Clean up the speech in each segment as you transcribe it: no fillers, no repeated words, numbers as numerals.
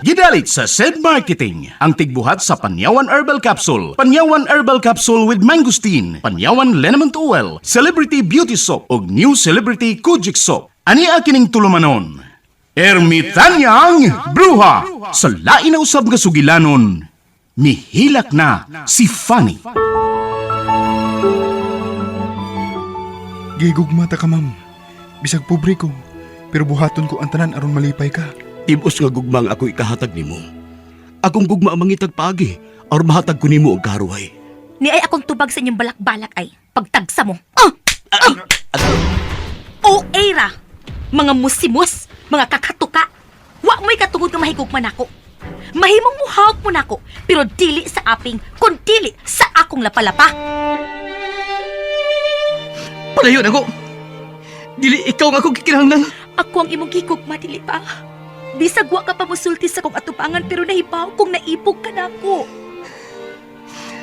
Gidalit sa SED Marketing ang tigbuhat sa Panyawan Herbal Capsule, Panyawan Herbal Capsule with Mangosteen, Panyawan Liniment Oil, Celebrity Beauty Soap ug New Celebrity Kojic Soap. Ani kining tulumanon? Ermitanyang Bruha sa lain na usab nga sugilanon. Mihilak na si Fanny. Gigugma ta ka, ma'am. Bisag pobre ko, pero buhaton ko ang tanan aron malipay ka. Tibos nga gugma ang ako ikahatag nimo. Akong gugma ang mangitag paagi aron mahatag ko nimo ang karuhay. Ni ay akong tubag sa inyong balak-balak ay pagtagsa mo. Ah! Ah! O era, mga musimus, mga kakatuka. Wa mo'y katungod nga mahigugma nako. Mahimong muhawak mo nako, pero dili sa aping, kun dili sa akong lapalapa. Palayo na ko. Dili ikaw nga akong gikinahanglan. Ako ang imong gigugma, dili ba? Bisag wa ka pa musulti sa kong atubangan pero nahibaw kung naibog ka nako.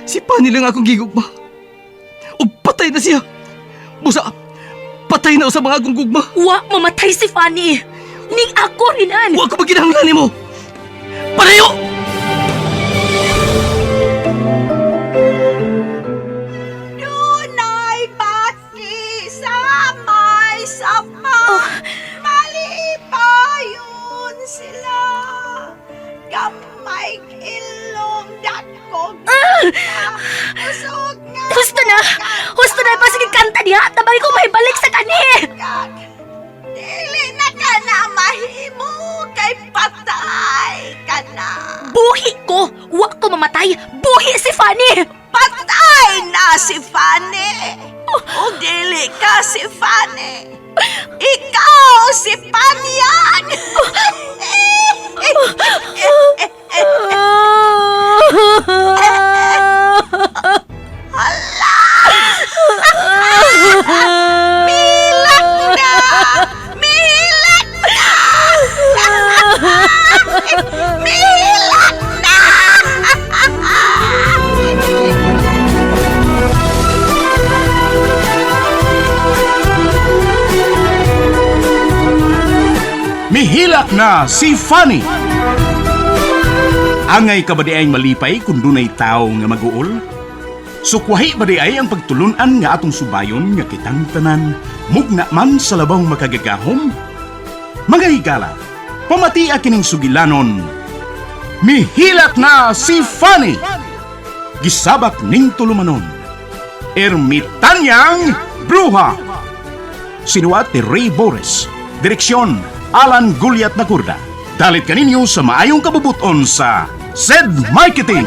Si Pani lang akong gigugma. Ug patay na siya. Busa, patay na sa mga akong gugma. Wa mamatay si Fanny. Ning ako rinan. Wa ko maginahanglan nimo. Palayo! Dunay bati sa may sapa. Malipayon sila. Gamay ilong dakog. Usog nga. Husto na! Husto na! Pasige kanta diha! Tabang ko may balik sa kani! Kag, dili na ka na mahimo kay patay ka na. Buhi ko! Wa ko mamatay! Buhi si Fanny! Patay na si Fanny. O dili ka si Fanny. Ikaw si Panyag. Milak na! Milak na! Milak na! Mihilak na si Fanny. Angay ka ba di ay malipay kung dunay tao nga maguol? Sukwahi ba di ay ang pagtulunan nga atong subayon nga kitang tanan, mugna man sa labang makagagahom? Mga higala, pamatia kining sugilanon. Mihilak na si Fanny! Gisabak ning tulumanon. Ermitanyang Bruha! Sinuat ni Ray Boris. Direksyon, Alan Guliat Nakurda. Dalit kaninyo sa maayong kabubuton sa SED Marketing.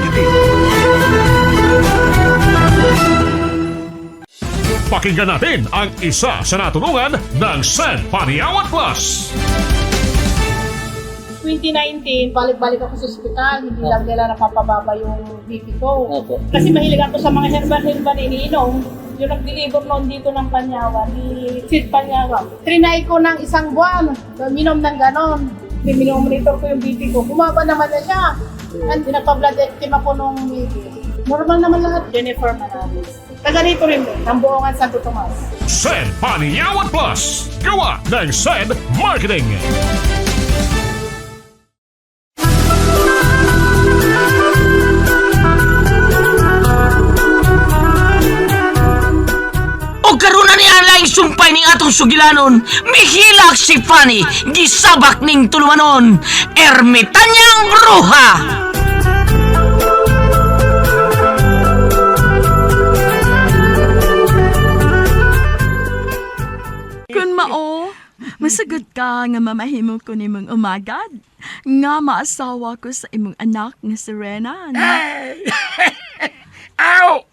Pakinggan natin ang isa sa natulungan ng San Paniawan Plus. 2019, balik-balik ako sa ospital. Hindi lang nila napapababa yung BP ko. Kasi mahilig ako sa mga herbal-herbal iniinom. Yung nag-deliver noon dito ng Panyawan, ni Sid Panyawan. Trinay ko ng isang buwan, minom ng ganon. Minomonitor ko yung BP ko. Bumaba naman na siya. And pinapa-blood ectem ako nung BP. Normal naman lahat. Jennifer Manalis. Taga rito rin din, ng Buongan Santo Tomas. San Paniawan Plus. Gawa ng San Marketing. O karon na ni Alaing sumpay ning atong sugilanon. Mihilak si Fanny, gisabak ning tulumanon. Ermitanyang Bruha! Kun mao, masagot ka nga mamahimo ko nimong umagad. Nga maasawa ko sa imong anak nga si Renan. Ay! Aw!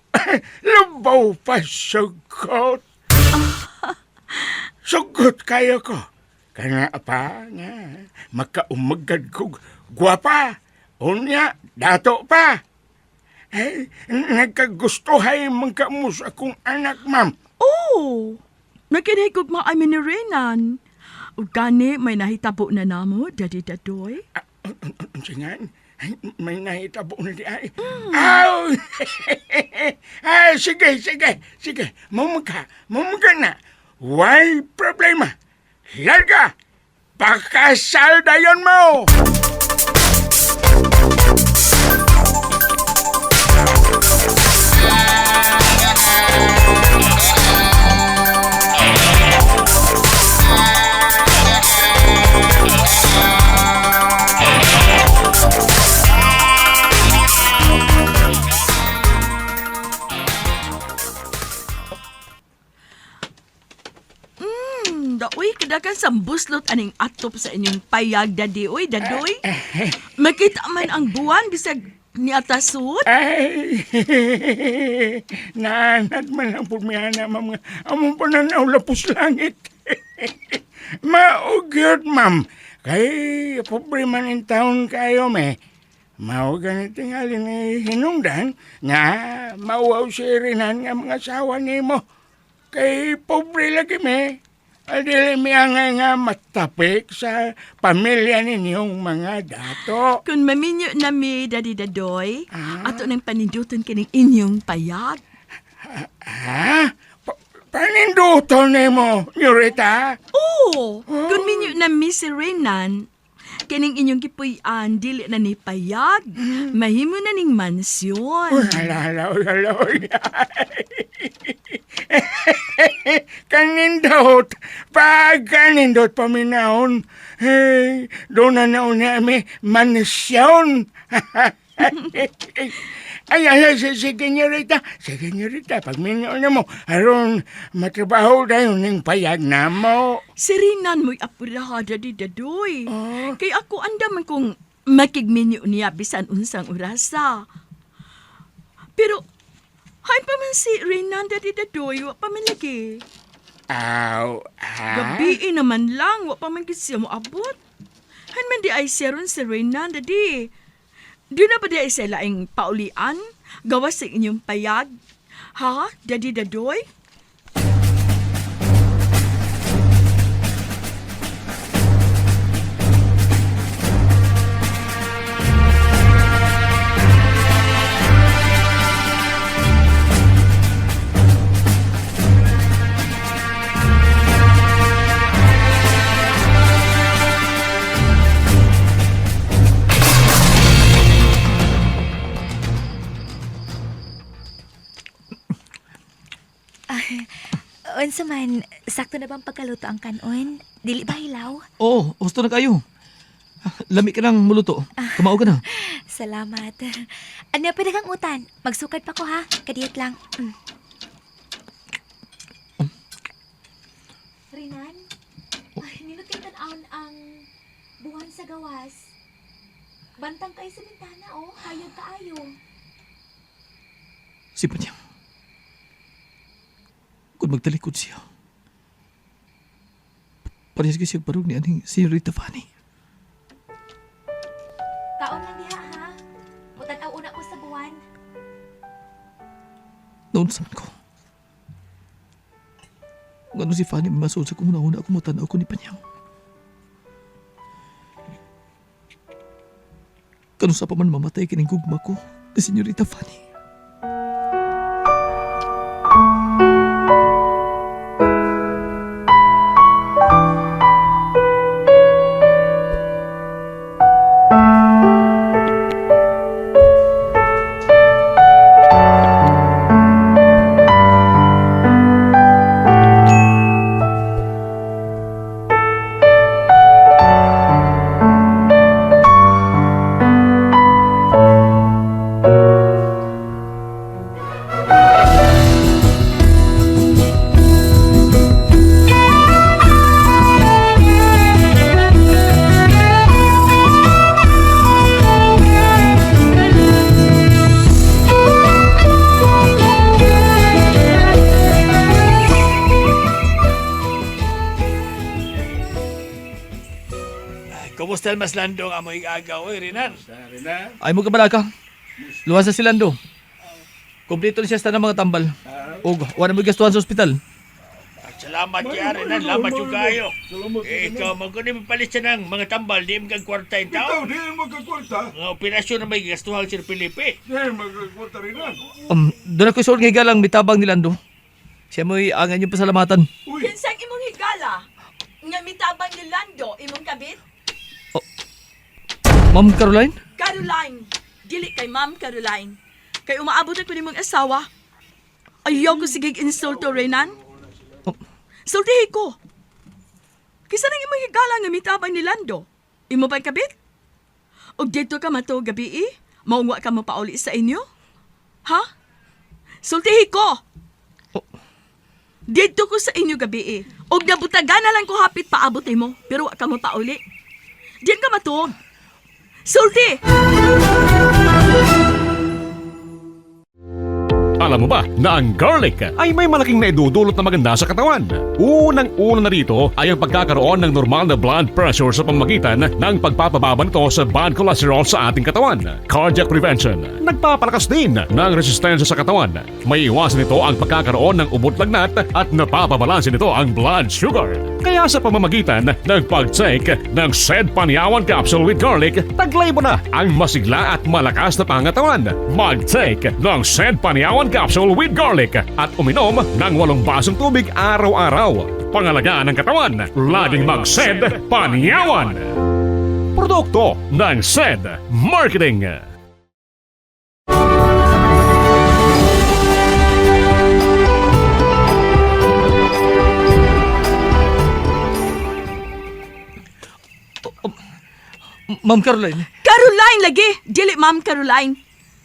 Lumbaw pa sugot. Sugot kayo ko. Kana pa nga, makaumagad kog gwapa. Unya, dato pa. Ay, nagkagustuhay man ka mo sa akong anak, ma'am. Oh, nakinahigog maamin ni Renan. Ug gani may nahitabo na namo, Daddy Dadoy. Unsa nga? Ay, may nahitabo na di ay. Aw! Ay, sige, sige, sige. Mumuka, mumuka na. Why problema? Larga! Pakasal dayon mo! Hatakan sa buslot aning atop sa inyong payag, daddy. Uy, dadoy. Makita man ang buwan bisag ni atasot. Ay, naanad man ang pumihana, ma'am. nga Among pananaw lapos langit. Maugyot, ma'am. Kay, pobre man in town kayo, me. Mao ganit tingali ni hinungdan nga mauaw si Renan nga mga asawa nimo. Kay pobre lagi me. Adili mi angay nga matapik sa pamilya ninyong mga dato. Kung maminyo na mi, daddy dadoy, ato nang paninduton kining inyong payag. Ha? Paninduto nimo, Nurita? Oo, kung minyo na mi si Renan, kining inyong gipuy-an, dili na ni payag. Mahimo na ning mansyon. Uy, hala, hala, uy, hala, uy. Kanindot, pag kanindot paminahon, hey, doon na naon na mi mansyon. Ay, ay, ay, sige, Rita, sige, Rita, pag minyo na mo, aron matrabaho tayo ng payag na mo. Si Renan mo'y apuraha, daddy dadoy. Kay ako andaman kong makigminyo niya bisan unsang orasa. Pero, hay pa man si Renan, daddy dadoy, wa pa man lagi. Aw, ha? Gabi naman lang, wa pa man gid siya moabot. Han man di ay siya ron si Renan, daddy. Di na ba di ay siya laing paulian? Gawas sa inyong payag? Ha, daddy dadoy? Unsa man, sakto na bang pagkaluto ang kanon? Dili ba hilaw? Oo, gusto na kayo. Lami ka ng muluto. Kamao ka na. Salamat. Ano pwede kang utan? Magsukad pa ko ha. Kadiyot lang. Mm. Rinan, ay, nindot kay tan-awon ang buwan sa gawas. Bantang kay sa bintana, oh. Hayag kaayo. Si Panyang. Kung magtalikod siya. Parehas ka siya barog ni aning Senorita Fanny. Kaon lang diha, ha? Mutanaw una ko sa buwan. Noon sa ko. Kung ano si Fanny masul sa kung una ako matanaw ko ni Panyang. Kano sa pa man mamatay kining gugma ko ni Senorita Fanny. Kumusta mas landong amoy agaw, oy, Renan? Ay mo kabalaka. Luwas na si Lando. Kompleto na siya sa tanang mga tambal. Og wala mo gastuhan sa ospital. Salamat ya, Renan. Salamat yung kayo. Eh, ikaw, magkunin palit siya ng mga tambal, di mo kwarta yung tao. Ikaw, di mo kagkwarta. Mga operasyon na may gastuhan Sir Felipe. Di mo kagkwarta, Renan. Doon ako isuot nga higalang mitabang ni Lando. Siya mo'y ang inyong pasalamatan. Kinsang imong higala? Nga mitabang ni Lando, imong kabit? Ma'am Caroline? Caroline! Dili kay Ma'am Caroline. Kay umaabot ako nimong asawa. Ayaw ko sige insulto, Renan. Oh. Sultihi ko. Kisa nang imong higala nga mitabang ni Lando. Imo ba'y kabit? Og dito ka mato gabi eh? Maungwa ka mapauli sa inyo? Ha? Sultihi ko! Oh. Dito ko sa inyo gabi eh. Og nabutagan na lang ko hapit paabot nimo, pero wa ka mo pauli. Diyan ka matuog. Sulti! Alam mo ba na ang garlic ay may malaking naidudulot na maganda sa katawan? Unang-una na rito ay ang pagkakaroon ng normal na blood pressure sa pamamagitan ng pagpapababa nito sa bad cholesterol sa ating katawan. Cardiac prevention, nagpapalakas din ng resistensya sa katawan. May iwasan nito ang pagkakaroon ng ubot lagnat at napapabalanse nito ang blood sugar. Kaya sa pamamagitan ng pag-take ng said Panyawan Capsule with Garlic, taglay mo na ang masigla at malakas na pangatawan. Mag-take ng said Panyawan Capsule with Garlic at uminom ng walong basong tubig araw-araw. Pangalagaan ng katawan, laging mag-SED Panyawan! Produkto ng SED Marketing. Ma'am Caroline. Caroline lagi! Dili, Ma'am Caroline.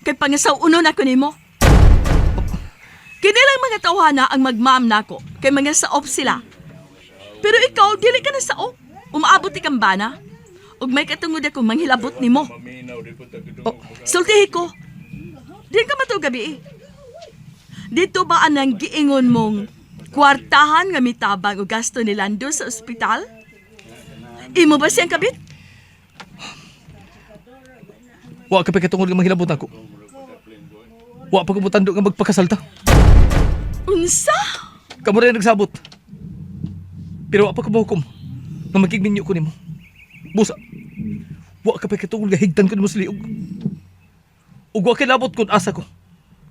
Kay pangasaw uno na ko nimo. Kinilang mga tawhana ang magma'am nako, kay mga saop sila. Pero ikaw, dili ka na saop. Umaabot ikang bana. Ug may katungod ako manghilabot nimo. Sultihi ko. Di ka matuog gabi eh. Dito ba anang giingon mong kwartahan nga mitabang o gasto ni Lando sa ospital? Imo ba siyang kabit? Wa ka pa katungod nga manghilabot ako. Wa pa ko mutando nga magpakasal ta. Unsa? Kamo rin nagsabot. Pero wa pa ko mohukom nga magigminyo ko nimo. Busa. Wa ka pa katungod nga higtan ko nimo sa liog. Ug wa kay labot kun asa ko.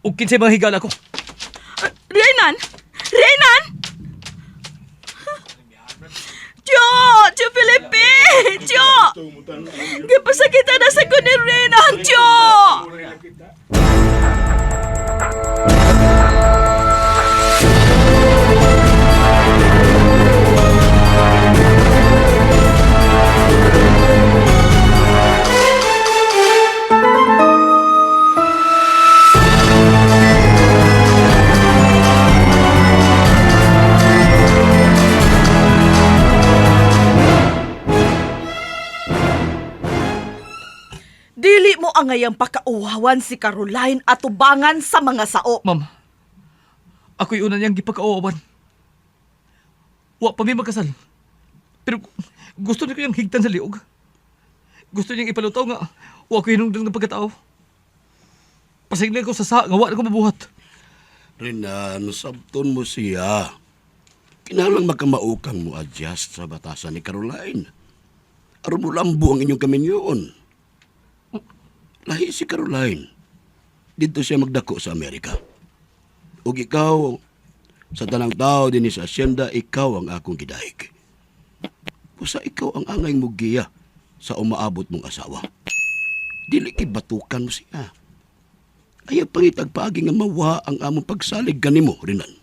Ug kinsay mga higala ko. Renan! Renan! Tiyo! Tiyo Felipe! Tiyo! Gipasakitan na sa ko ni Renan, Tiyo! Dili mo angayang pakauhawan si Caroline at tubangan sa mga sao. Ma'am, ako'y una niyang gipakauawan. Wa pa mi magkasal. Pero gusto niya ko yung higtan sa liog. Gusto niyang ipalutaw nga wa ko hinungdan nga pagkatao. Pasignan ko sa sa nga wa na ko mabuhat. Renan, sabton mo siya. Kinahanglang magkamaukang mo adjust sa batasan ni Caroline. Aron mo lambo ang inyong kaminyoon. Lahi si Caroline. Dito siya magdako sa Amerika. Ug ikaw, sa tanang tao din sa asyenda, ikaw ang akong gidahig. Pusa ikaw ang angay mo giya sa umaabot mong asawa. Dili kay batukan mo siya. Ayaw pangitag paagi nga mawa ang among pagsalig ganimo, Renan.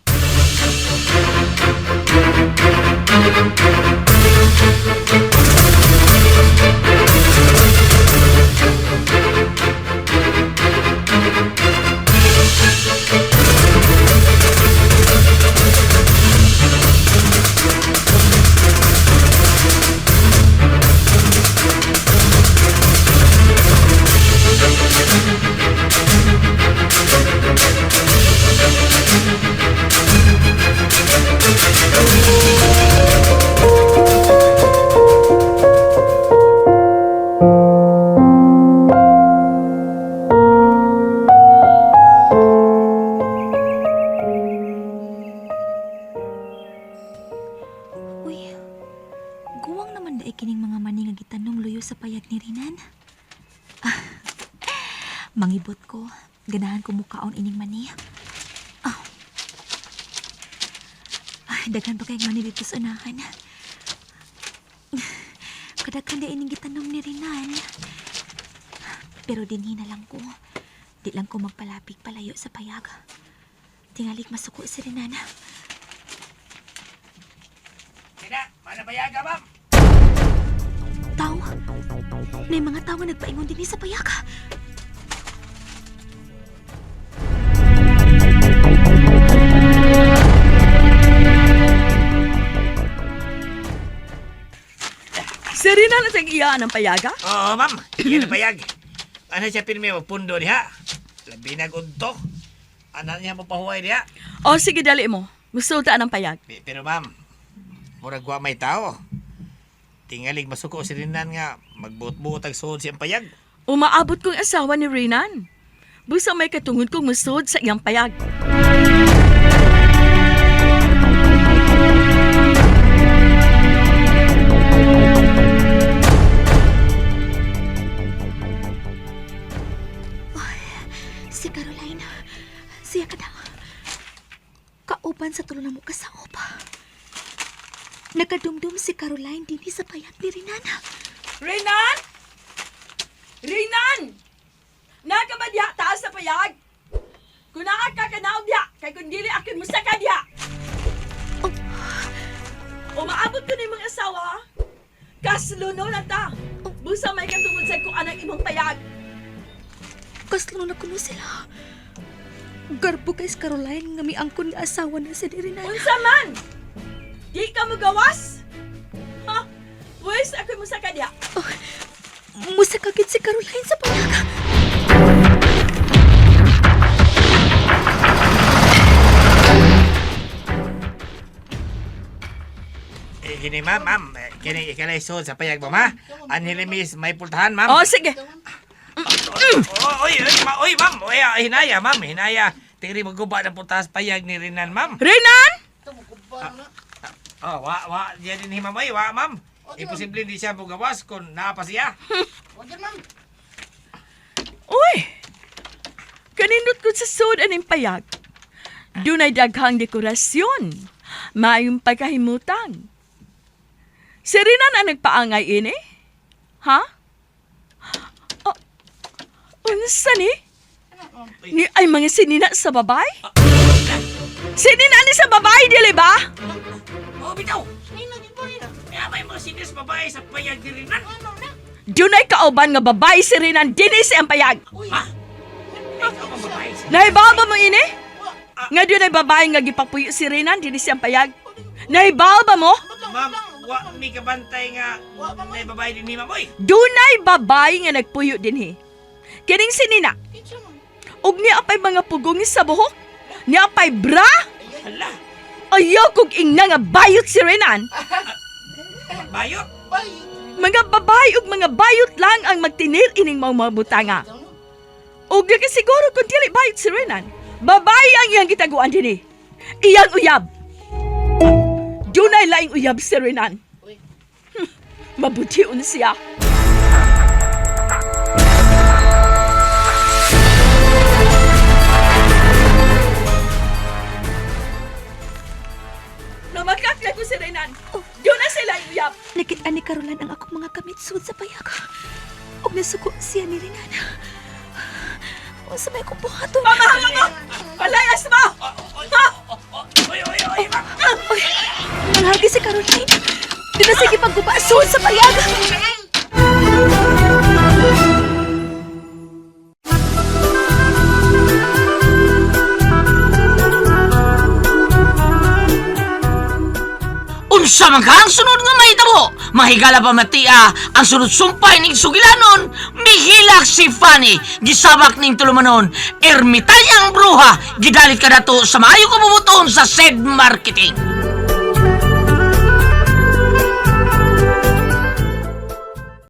Uy, guwang naman daay kining mga mani nga gitanong luyo sa payag ni Rinan. Ah, mangibot ko, ganahan ko mukaon ining mani. Ah. Ah, daghan pa kay mani dito sa unahan. Kadaghan daay ining gitanom ni Rinan. Pero dinhi na lang ko. Di lang ko magpalapig palayo sa payag. Tingalik masuko si Rinan. Kina, manabayaga, ma'am. Tao? May mga tao nagpaingon din sa payak. Renan ang iya ng payaga? Oo, ma'am. Yan ang payag. Ano siya pirmi pundo diha? Labi na gunto. Ano niya mapahuway diha? O sige, dali mo. Musulta ang payag. Pero ma'am, murag wa may tao. Tingalig masuko si Rinan nga magbuot-buot ang suod siyang payag. Umaabot kong asawa ni Renan. Busa may katungod kong musod sa iyang payag. Si Caroline, siya ka daw. Kauban sa tulo na mo kasaop. Nakadumdum si Caroline dinhi sa payag ni Renana. Renan! Renan! Naa ka ba diha taas sa payag? Kung naa ka, kanaog diha. Kay kung dili, akin musa ka diha. Umaabot ko ni mga asawa. Kasluno na ta. Busa may katungod sa kung anang imong payag. Kaslo na kuno sila. Garbo kay si Caroline nga miangkon nga asawa na si Renana. Unsa man? Di ka mo gawas? Ha? Pwes, ako'y musa ka diha. Musa kagid si Caroline sa payag. Eh, kini ma'am, ma'am. Eh, Kini ikalay suod sa payag mo, ma. Anhili miss, may pultahan, ma'am. Oh, sige. Oh, oy, oy, ma, oy, ma'am. Oy, ah, hinaya, ma'am, hinaya. Tingri magguba ng pultahan sa payag ni Rinan, ma'am. Renan! Oh, wa, wa, diyan din ma'am, oy, wa, ma'am. Imposible hindi siya mugawas kung naa pa siya. Uy! Kanindot ko sa sud aning payag. Dunay daghang dekorasyon. Maayong pagkahimutan. Si Renan ang nagpaangay ini? Ha? Oh, unsa ni? Ni ay mga sinina sa babay? Sinina ni sa babay, dili ba? Oh, bitaw! Kaya may mga sinis babae sa payag ni Rinan. Dunay kauban nga babae si Renan dinhi sa iyang payag. Ha? Ikaw ang babae. Nahibaw ba mo ini? Nga dunay babae nga gipapuyo si Renan dinhi sa iyang payag. Nahibaw ba mo? Ma'am, wa mi kabantay nga may babae din ni ma'am, oy. Dunay babae nga nagpuyo dinhi. Kining sinina. Ug niya pay mga pugong sa buhok. Niya pay bra. Hala, Ayaw kog ingna nga bayot si Renan. bayot. Mga babae ug mga bayot lang ang magtinil ining mga butanga. Ug siguro kung dili bayot si Renan, babae ang iyang gitaguan dinhi. Iyang uyab. Dunay laing uyab si Renan. Mabution siya. Namakakla ko si Renan. Doon na sila uyab. Nakita ni Caroline ang akong mga kamit sud sa payag. Ug nasuko siya ni Renana. Unsa may akong buhaton? Pamahanga mo! Palayas mo! Ha? Oy, oy, oy, ma'am. Uy, nanghagi si Caroline. Di na sige pagguba sud sa payag. Unsa man ka ang sunod nga mahitabo? Mahigala pa matia ang sunod sumpay ning sugilanon. Mihilak si Fanny, gisabak ning tulumanon. Ermitanyang bruha, gidalit ka nato sa maayo kabubuton sa said marketing.